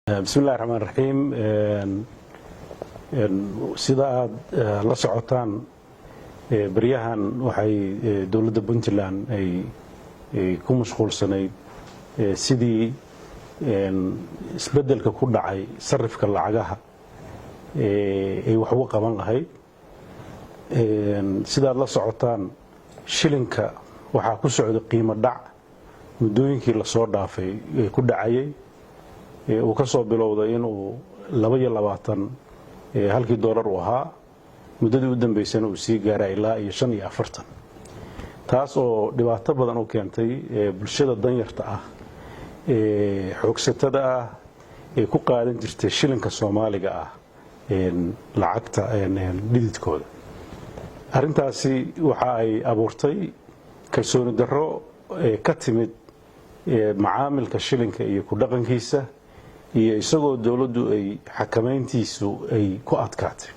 Bismillahi raxmaan raxiim. Sida aada la socotaan, beryahan waxay dowladda Puntland ay ku mashquulsanayd sidii isbeddelka ku dhacay sarifka lacagaha ay wax uga qaban lahayd. Sidaad la socotaan, shilinka waxaa ku socday qiimo dhac muddooyinkii lasoo dhaafay ku dhacayay. Uu ka soo bilowday inuu 22 halkii doolar uu ahaa, muddadii u dambaysana uu sii gaaray ilaa iyo 45, taas oo dhibaato badan u keentay bulshada danyarta ah ee xoogsatada ah ee ku qaadan jirtay shilinka Soomaaliga ah lacagta dhididkooda. Arrintaasi waxa ay abuurtay kalsooni darro ka timid macaamilka shilinka iyo ku dhaqankiisa, iyo isagoo dowladdu ay xakamayntiisu ay ku adkaatay.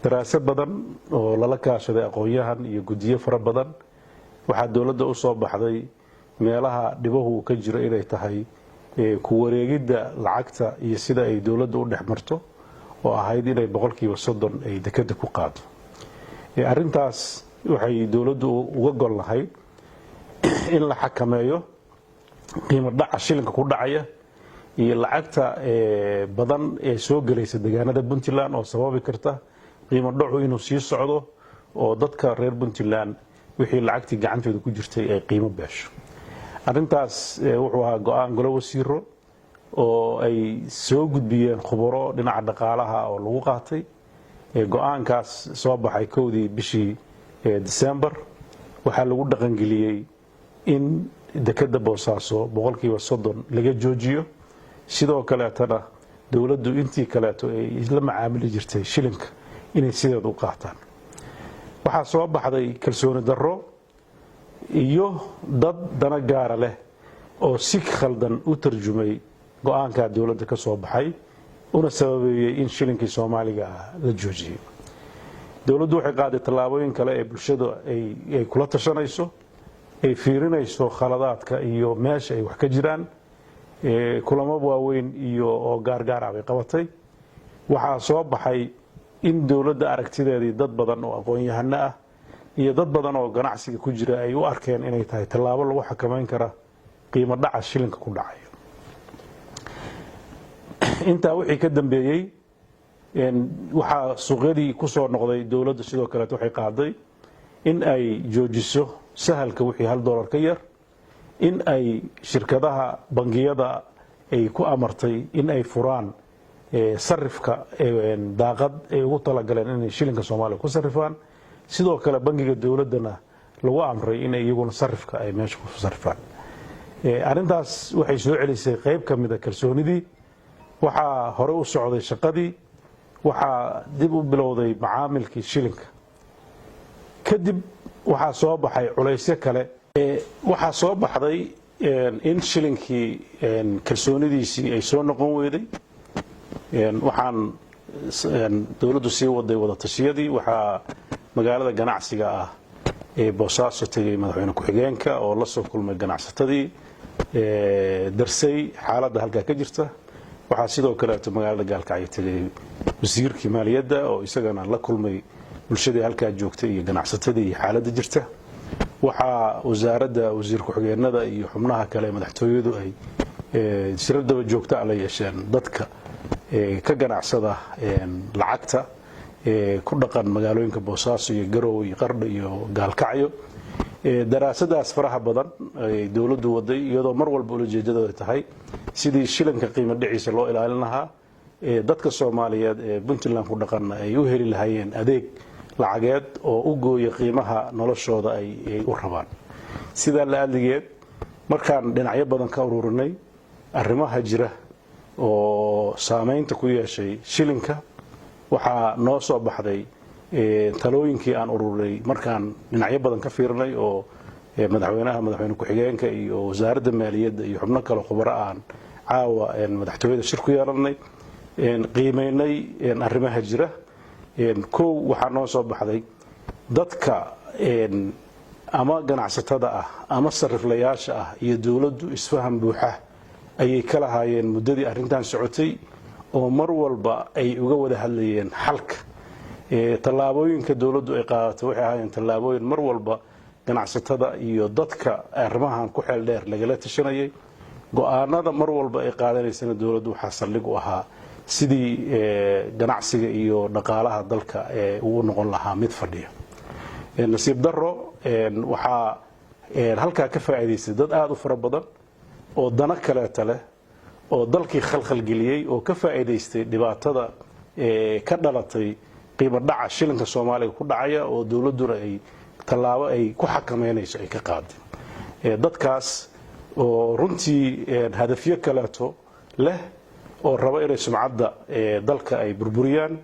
Daraasad badan oo lala kaashaday aqoon-yahan iyo guddiyo fara badan, waxaa dowladda u soo baxday meelaha dhibahu uu ka jiro inay tahay ku wareegidda lacagta iyo sida ay dowladda u dhex marto, oo ahayd inay 30% ay dekeda ku qaado. Arrintaas waxay dowladdu uga gol lahayd in la xakameeyo qiimo dhaca shilinka ku dhacaya iyo lacagta badan ee soo gelaysa deegaanada Puntland, oo sababi karta qiimo dhacu inuu sii socdo oo dadka reer Puntland wixii lacagtii gacantooda ku jirtay ay qiimo beesho. Arrintaas wuxuu ahaa go'aan golo wasiiro oo ay soo gudbiyeen khubaro dhinaca dhaqaalaha oo lagu qaatay. Go'aankaas soo baxay 1dii bishii December waxaa lagu dhaqangeliyey in dekeda Boosaaso 30% laga joojiyo. Sidoo kaleetana dowladdu intii kaleeto ay isla macaamili jirtay shilinka inay sideeda u qaataan. Waxaa soo baxday kalsooni darro iyo dad dana gaara leh oo si khaldan u tarjumay go'aankaa dowladda ka soo baxay, una sababeeyey in shilinkii Soomaaliga ah la joojiyey. Dowladdu waxay qaaday tallaabooyin kale ee bulshada ay kula tashanayso, ay fiirinayso khaladaadka iyo meesha ay wax ka jiraan. Kulamo waaweyn iyo oo gaargaar ah bay qabatay. Waxaa soo baxay in dowladda aragtideedii dad badan oo aqoon-yahano ah iyo dad badan oo ganacsiga ku jira ay u arkeen inay tahay tallaabo lagu xakamayn kara qiimo dhaca shilinka ku dhacayo. Intaa wixii ka dambeeyey, waxaa suuqyadii ku soo noqday. Dowladda sidoo kaleet waxay qaaday in ay joojiso sahalka wixii $1 ka yar, in ay shirkadaha bangiyada ay ku amartay in ay furaan sarifka daaqad ay ugu talagaleen inay shilinka Soomaaliya ku sarifaan. Sidoo kale bangiga dowladdana lagu amray inay iyaguna sarifka ay meesha ku sarifaan. Arrintaas waxay soo celisay qayb ka mida kalsoonidii. Waxaa hore u socday shaqadii, waxaa dib u bilowday macaamilkii shilinka. Kadib waxaa soo baxay culaysyo kale. Waxaa soo baxday in shilinkii kalsoonidiisii ay soo noqon weyday. Waxaan dowladdu sii waday wada tashiyadii. Waxaa magaalada ganacsiga ah ee Boosaaso tegay madaxweyne ku-xigeenka oo la soo kulmay ganacsatadii, darsay xaaladda halkaa ka jirta. Waxaa sidoo kaleeto magaalada Gaalkacyo tegay wasiirkii maaliyadda oo isagana la kulmay bulshadii halkaa joogtay iyo ganacsatadii iyo xaaladda jirta. Waxaa wasaaradda, wasiir ku-xigeenada iyo xubnaha kale madaxtooyadu ay shirar daba joogta la yeesheen dadka ka ganacsada lacagta ku dhaqan magaalooyinka Boosaaso iyo Garowe iyo Qardho iyo Gaalkacyo. Daraasadaas faraha badan ay dowladdu waday, iyadoo mar walba ulajeedadooda tahay sidii shilinka qiimo dhiciisa loo ilaalin lahaa, dadka Soomaaliyeed ee Puntland ku dhaqanna ay u heli lahaayeen adeeg lacageed oo u gooya qiimaha noloshooda ay u rabaan. Sidaa la adligeed, markaan dhinacyo badan ka ururinay arrimaha jira oo saamaynta ku yeeshay shilinka, waxaa noo soo baxday talooyinkii aan ururinay markaan dhinacyo badan ka fiirnay oo madaxweynaha, madaxweyne ku-xigeenka iyo wasaaradda maaliyadda iyo xubno kale khubaro aan caawa madaxtooyada shir ku yeelanay, qiimaynay arrimaha jira. Kow, waxaa noo soo baxday dadka ama ganacsatada ah ama sariflayaasha ah iyo dowladdu isfaham buuxa ayay ka lahaayeen muddadii arrintan socotay, oo mar walba ay uga wada hadlayeen xalka. Tallaabooyinka dowladdu ay qaadatay waxay ahaayeen tallaabooyin mar walba ganacsatada iyo dadka arrimahan ku xeel dheer lagala tashanayay. Go'aanada mar walba ay qaadanaysana dowladdu waxaa saldhig u ahaa sidii ganacsiga iyo dhaqaalaha dalka uu noqon lahaa mid fadhiya. Nasiib daro, waxaa halkaa ka faa'iidaystay dad aada u fara badan oo dano kaleeta leh, oo dalkii khalkhalgeliyey, oo ka faa'iidaystay dhibaatada ka dhalatay qiimo dhaca shilinka Soomaaliga ku dhacaya, oo dowladduna ay tallaabo ay ku xakameynayso ay ka qaaday. Dadkaas oo runtii hadafyo kaleeto leh, oo raba inay sumcadda dalka ay burburiyaan,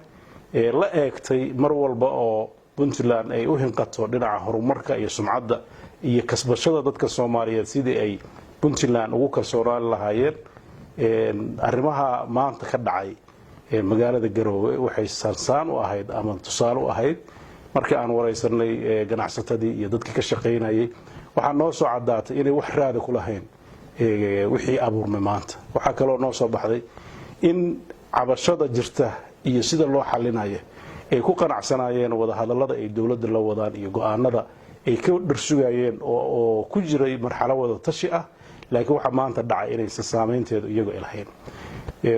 la eegtay mar walba oo Puntland ay u hinqato dhinaca horumarka iyo sumcadda iyo kasbashada dadka Soomaaliyeed sidii ay Puntland ugu kalsoonaan lahaayeen. Arrimaha maanta ka dhacay magaalada Garoowe waxay saansaan u ahayd ama tusaale u ahayd. Markii aan waraysanay ganacsatadii iyo dadkii ka shaqaynayay, waxaa noo soo caddaatay inay wax raada ku lahayn wixii abuurmay maanta. Waxaa kaloo noo soo baxday in cabashada jirta iyo sida loo xalinaya ay ku qanacsanaayeen wadahadallada ay dowladda la wadaan iyo go'aanada ay ka dharsugayeen, oo ku jiray marxalo wada tashi ah. Laakiin waxaa maanta dhacay inaysan saamaynteedu iyagu ay lahayn.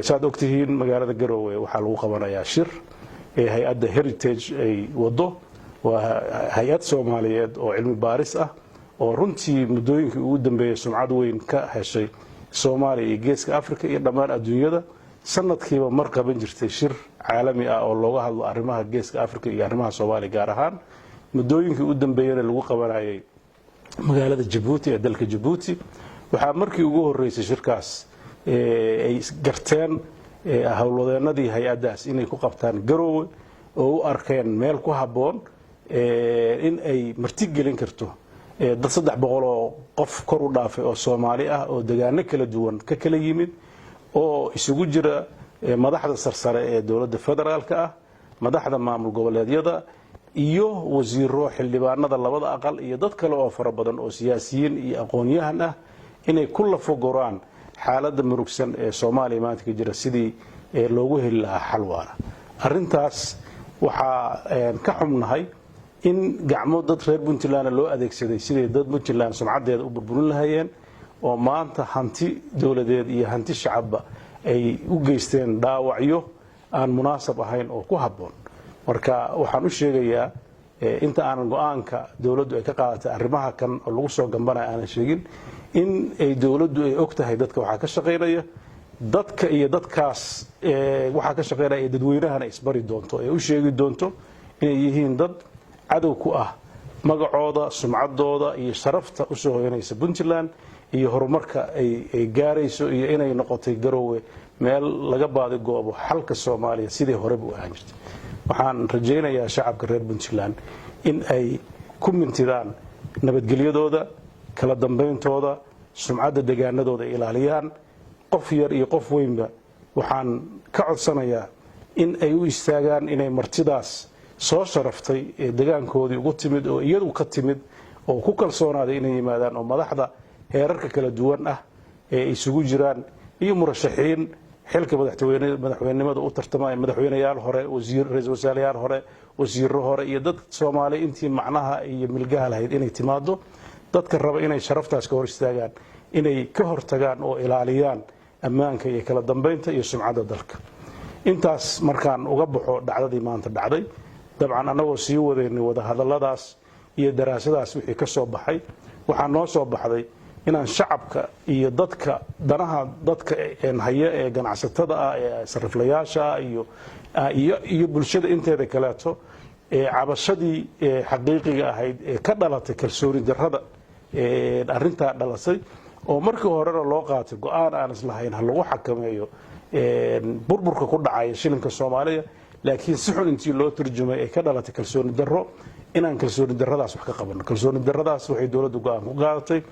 Saad ogtihiin, magaalada Garoowe waxaa lagu qabanayaa shir ee hay-adda Heritage ay wado. Waa hay-ad Soomaaliyeed oo cilmi baaris ah, oo runtii muddooyinkii ugu dambeeyey sumcad weyn ka heshay Soomaaliya iyo Geeska Africa iyo dhammaan adduunyada. Sanadkiiba mar qaban jirtay shir caalami ah oo looga hadlo arrimaha Geeska Africa iyo arrimaha Soomaaliya gaar ahaan. Muddooyinkii u dambeeyena lagu qabanayay magaalada Jabuuti ee dalka Jabuuti. Waxaa markii ugu horreysay shirkaas ay garteen howlwadeenadii hay-addaas inay ku qabtaan Garoowe, oo u arkeen meel ku habboon in ay martigelin karto dad 300 oo qof kor u dhaafay oo Soomaali ah, oo degaano kala duwan ka kala yimid, oo isugu jira madaxda sarsare ee dowladda federaalka ah, madaxda maamul goboleedyada iyo wasiiro, xildhibaanada labada aqal iyo dad kale oo fara badan oo siyaasiyiin iyo aqoon-yahan ah, inay ku lafaguraan xaaladda murugsan ee Soomaaliya maanta ka jira, sidii loogu heli lahaa xal waara. Arrintaas waxaa ka xumnahay in gacmo dad reer Puntland loo adeegsaday siday dad Puntland sumcaddeeda u burburin lahayeen, oo maanta hanti dowladeed iyo hanti shacabba ay u geysteen dhaawacyo aan munaasab ahayn oo ku habboon. Marka waxaan u sheegayaa, inta aanan go'aanka dowladdu ay ka qaadatay arrimaha kan oo lagu soo gambanaya aanan sheegin, in ay dowladdu ay og tahay dadka waxaa ka shaqaynaya, dadka iyo dadkaas waxaa ka shaqaynaya ee dadweynahana isbari doonto, ee u sheegi doonto inay yihiin dad cadow ku ah magacooda, sumcaddooda iyo sharafta usoo hoyanaysa Puntland iyo horumarka ay gaarayso, iyo inay noqotay Garoowe meel laga baadigoobo xalka Soomaaliya sidii horeba u ahaan jirtay. Waxaan rajaynayaa shacabka reer Puntland in ay ku mintidaan nabadgelyadooda, kala dambayntooda, sumcadda degaanadooda ay ilaaliyaan. Qof yar iyo qof weynba waxaan ka codsanayaa in ay u istaagaan inay martidaas soo sharaftay ee degaankoodii ugu timid, oo iyadu ka timid oo ku kalsoonaaday inay yimaadaan, oo madaxda heerarka kala duwan ah ee isugu jiraan iyo murashaxiin xilka madaxweynenimada u tartamaya, madaxweyneyaal hore, wasiir, ra-iisul wasaarayaal hore, wasiiro hore iyo dad Soomaali intii macnaha iyo milgaha lahayd inay timaado, dadka raba inay sharaftaas ka hor istaagaan inay ka hortagaan oo ilaaliyaan ammaanka iyo kala dambeynta iyo sumcadda dalka. Intaas markaan uga baxo dhacdadii maanta dhacday, dabcan annagoo sii wadaynay wadahadalladaas iyo daraasadaas wixii ka soo baxay, waxaa noo soo baxday inaan shacabka iyo dadka danaha dadka haya ee ganacsatada ah ee sariflayaasha ah iyo bulshada inteeda kaleeto ee cabashadii xaqiiqiga ahayd ee ka dhalatay kalsooni darrada arrintaa dhalatay, oo markii horena loo qaatay go'aan aan islahayn ha lagu xakameeyo burburka ku dhacaya shilinka Soomaaliya, laakiin si xun intii loo turjumay ay ka dhalatay kalsooni darro, inaan kalsooni darradaas wax ka qabanno. Kalsooni darradaas waxay dowladdu go'aan ku qaadatay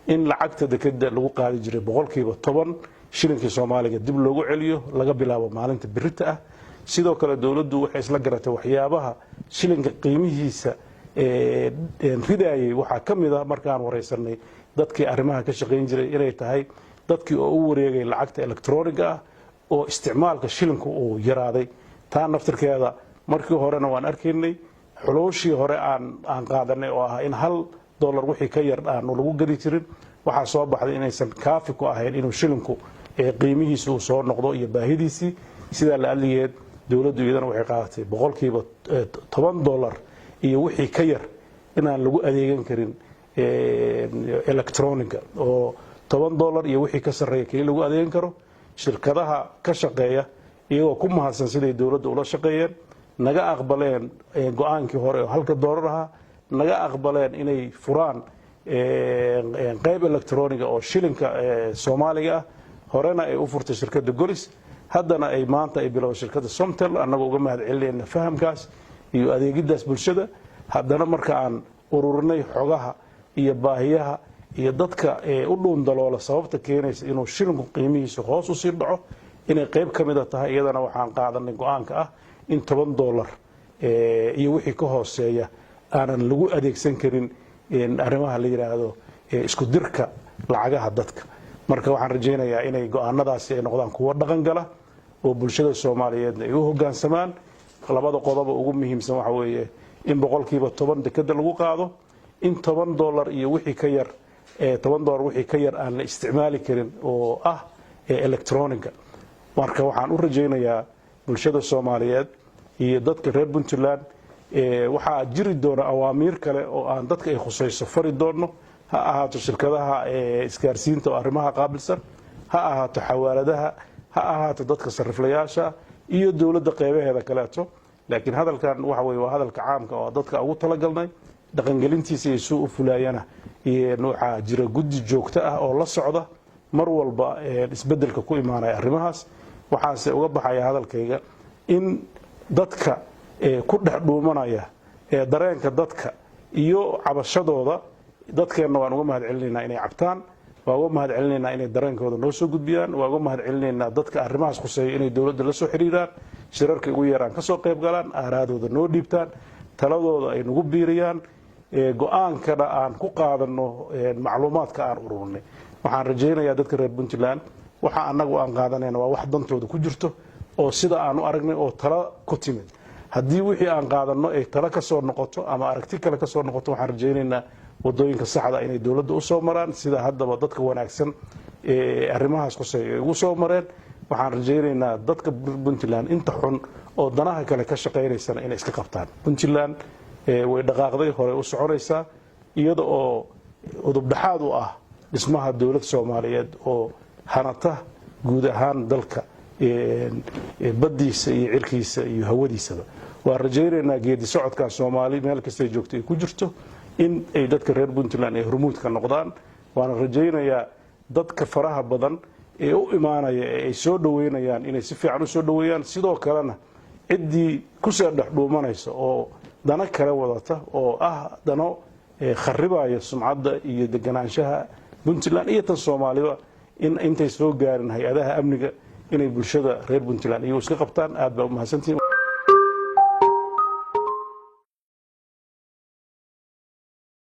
in lacagta dekeda lagu qaadi jiray 10% shilinkii Soomaaliga dib loogu celiyo laga bilaabo maalinta birita ah. Sidoo kale dowladdu waxay isla garatay waxyaabaha shilinka qiimihiisa ridaayay waxaa ka mid ah, markaan waraysanay dadkii arrimaha ka shaqayn jiray, inay tahay dadka Dadkii oo u wareegay lacagta electroniga ah oo isticmaalka shilinku uu yaraaday. Taa naftirkeeda markii horena waan arkaynay, xuluushii hore aan qaadanay oo ah in $1 wixii ka yar aanu lagu geli jirin. Waxaa soo baxday inaysan kaafi ku ahayn inuu shilinku qiimihiisi uu soo noqdo iyo baahidiisii. Sidaa la adligeed, dowladdu iyadana waxay qaadatay $10 iyo wixii ka yar inaan lagu adeegan karin electroniga, oo $10 iyo wixii ka sarreeya keli lagu adeegan karo. Shirkadaha ka shaqeeya, iyagoo ku mahadsan siday dowladda ula shaqeeyeen, naga aqbaleen go-aankii hore oo halka doolar ahaa, naga aqbaleen inay furaan qayb electroniga oo shilinka Soomaaliga ah, horena ay u furtay shirkadda Golis, haddana ay maanta ay bilowday shirkadda Somtel, annagoo uga mahad celinayna fahamkaas iyo adeegidaas bulshada. Haddana marka aan ururinay xogaha iyo baahiyaha iyo dadka u dhuundaloola sababta keenaysa inuu shilinku qiimihiisu hoos usii dhaco inay qayb ka mida tahay, iyadana waxaan qaadanay go-aanka ah in $10 iyo wixii ka hooseeya aanan lagu adeegsan karin arrimaha la yidhaahdo isku dirka lacagaha dadka. Marka waxaan rajaynayaa inay go-aanadaasi ay noqdaan kuwo dhaqan gala oo bulshada Soomaaliyeedna ay u hoggaansamaan. Labada qodoba ugu muhiimsan waxa weeye in 10% dekeda lagu qaado, in $10 iyo wixii ka yar, $10 wixii ka yar aan la isticmaali karin oo ah electroniga. Marka waxaan u rajaynayaa bulshada Soomaaliyeed iyo dadka reer Puntland, waxaa jiri doona awaamiir kale oo aan dadka ay khusayso fari doonno, ha ahaato shirkadaha isgaarsiinta oo arrimaha qaabilsan, ha ahaato xawaaladaha, ha ahaato dadka sariflayaasha iyo dowladda qeybaheeda kaleeto. Laakiin hadalkan waxa weye waa hadalka caamka oo dadka ugu talagalnay. Dhaqangelintiisa iyo suu u fulaayana waxaa jira guddi joogto ah oo la socda mar walba isbedelka ku imaanaya arrimahaas. Waxaase uga baxaya hadalkayga in dadka ku dhex dhuumanaya ee dareenka dadka iyo cabashadooda, dadkeenna waan uga mahad celinaynaa inay cabtaan, waa uga mahad celinaynaa inay dareenkooda noo soo gudbiyaan, waa uga mahad celinaynaa dadka arrimahaas khuseeya inay dowladda la soo xiriiraan, shirarka ugu yeeraan, kasoo qayb galaan, aaraadooda noo dhiibtaan, taladooda ay nagu biiriyaan, go-aankana aan ku qaadano macluumaadka aan ururinay. Waxaan rajaynayaa dadka reer Puntland, waxa annagu aan qaadanayna waa wax dantooda ku jirto oo sida aan u aragnay oo talo ku timid. Haddii wixii aan qaadanno ay talo ka soo noqoto ama aragti kale ka soo noqoto, waxaan rajaynaynaa wadooyinka saxda inay dowladda usoo maraan, sida haddaba dadka wanaagsan ee arrimahaas khuseeya ay ugu soo mareen. Waxaan rajaynaynaa dadka Puntland inta xun oo danaha kale ka shaqaynaysana inay iska qabtaan. Puntland way dhaqaaqday, horey u soconaysaa, iyada oo udubdhaxaad u ah dhismaha dowlad Soomaaliyeed oo hanata guud ahaan dalka baddiisa iyo cirkiisa iyo hawadiisaba. Waan rajaynaynaa geedi socodkaa Soomaali meel kastay joogto ay ku jirto in ay dadka reer Puntland ay hormuudka noqdaan. Waana rajaynayaa dadka faraha badan ee u imaanaya ee ay soo dhoweynayaan inay si fiican u soo dhoweeyaan. Sidoo kalena ciddii kusoo dhex dhuumanaysa oo dano kale wadata oo ah dano kharibaya sumcadda iyo deganaanshaha Puntland iyo tan Soomaaliba, in intay soo gaarin hay-adaha amniga inay bulshada reer Puntland iyagu iska qabtaan. Aad baa u mahadsantihin.